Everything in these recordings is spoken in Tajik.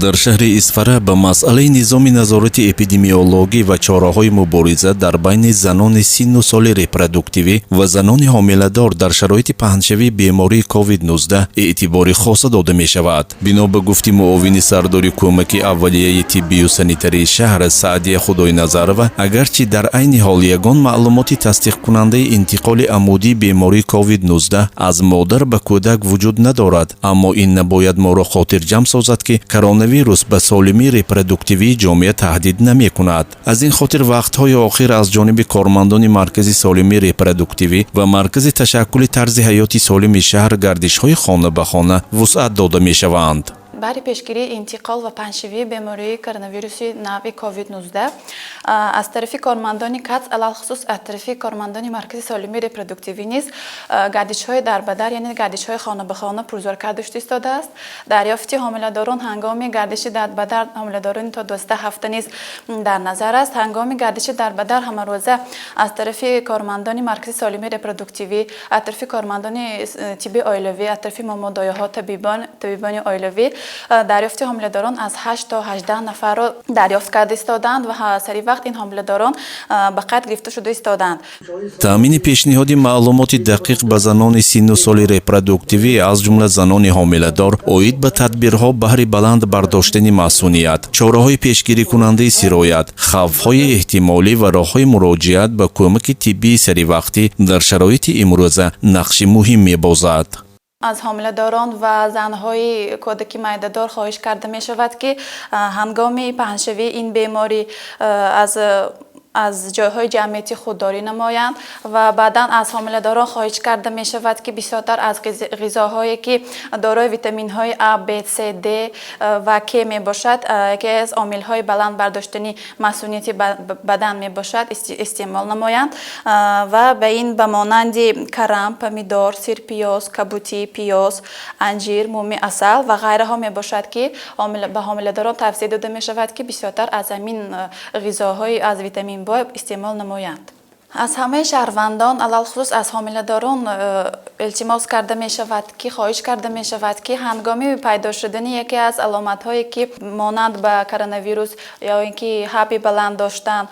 Дар шаҳри Исфара ба масъалаи низоми назорати эпидемиологӣ ва чораҳои мубориза дар байни занони синну соли репродуктивӣ ва занони ҳомиладор дар шароити паҳншавии бемории COVID-19 эътибори хоса дода мешавад. Бино ба гуфти муовини сардори кӯмаки аввалияи тиббию санитарии шаҳр Саъдия Худойназарова, агарчи дар айни ҳол ягон маълумоти тасдиқкунандаи интиқоли амудии бемории COVID-19 аз модар ба кӯдак вуҷуд надорад, аммо ин набояд моро хотирҷамъ созад, ки коронавирус ба солимии репродуктивии ҷомеа таҳдид намекунад. Аз ин хотир вақтҳои охир аз ҷониби кормандони Маркази солимии репродуктивӣ ва Маркази ташаккули тарзи ҳаёти солими шаҳр гардишҳои хона ба хона вусъат дода мешаванд. Баҳри пешгирии интиқол ва паҳншавии бемории коронавируси нави COVID-19 аз тарафи кормандони КАЦ, алалхусус аз тарафи кормандони Маркази солимии репродуктивӣ низ гардишҳои дарбадар, яъне гардишҳои хона ба хона пурзӯр карда шуда истодааст. Дарёфти ҳомиладорон ҳангоми гардиши дарбадар, ҳомиладорони то 12 ҳафта низ дар назар аст. Ҳангоми гардиши дарбадар ҳамарӯза аз тарафи кормандони Маркази солимии репродуктивӣ, аз тарафи кормандони тибби оилавӣ, аз тарафи момодояҳо, табибони оилавӣ дарёфти ҳомиладорон аз 8 то 18 нафарро дарёфт карда истодаанд ва сари вақт ин ҳомиладорон ба қайд гирифта шуда истодаанд. Таъмини пешниҳоди маълумоти дақиқ ба занони синну соли репродуктивӣ, аз ҷумла занони ҳомиладор, оид ба тадбирҳо баҳри баланд бардоштани масуният, чораҳои пешгирикунандаи сироят, хавфҳои эҳтимолӣ ва роҳҳои муроҷиат ба кӯмаки тиббии саривақтӣ дар шароити имрӯза нақши муҳим мебозад. Аз ҳомиладорон ва занҳои кӯдаки майдадор хоҳиш карда мешавад, ки ҳангоми паҳншавии ин беморӣ аз ҷойҳои ҷамъиятӣ худдорӣ намоянд ва баъдан аз ҳомиладорон хоҳиш карда мешавад, ки бисёртар аз ғизоҳое, ки дорои витаминҳои А, Б, С, Д ва К мебошад, яке аз омилҳои баланд бардоштани масунияти бадан мебошад, истеъмол намоянд ва ба ин ба монанди карам, помидор, сирпиёз, кабутӣ, пиёз, анҷир, муми асал ва ғайраҳо мебошад, ки ба ҳомиладорон тавсия дода мешавад, ки бисёртар аз ҳамин ғизоҳои аз витамин бой истеъмол намоянд. Аз ҳамаи шаҳрвандон, алалхусус аз ҳомиладорон илтимос карда мешавад, ки хоҳиш карда мешавад, ки ҳангоми пайдо шудани яке аз аломатҳое, ки монанд ба коронавирус ё ин ки ҳаби баланд доштан,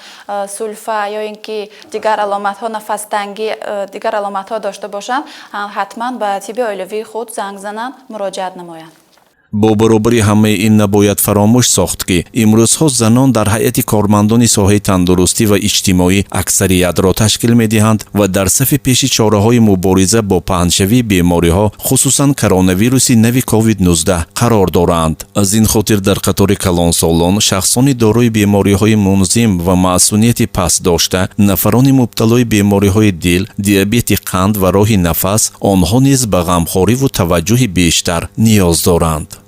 сулфа ё ин ки дигар аломатҳо, нафастангӣ, дигар аломатҳо дошта бошанд, ҳатман ба тибби оилавии худ занг зананд, муроҷиат намоянд. Бо баробари ҳамаи ин набояд фаромӯш сохт, ки имрӯзҳо занон дар ҳайати кормандони соҳаи тандурустӣ ва иҷтимоӣ аксариятро ташкил медиҳанд ва дар сафи пеши чораҳои мубориза бо паҳншавии бемориҳо, хусусан коронавируси нави COVID-19 қарор доранд. Аз ин хотир дар қатори калонсолон, шахсони дорои бемориҳои мунзим ва масунияти паст дошта, нафарони мубталои бемориҳои дил, диабети қанд ва роҳи нафас, онҳо низ ба ғамхориву таваҷҷӯҳи бештар ниёз доранд.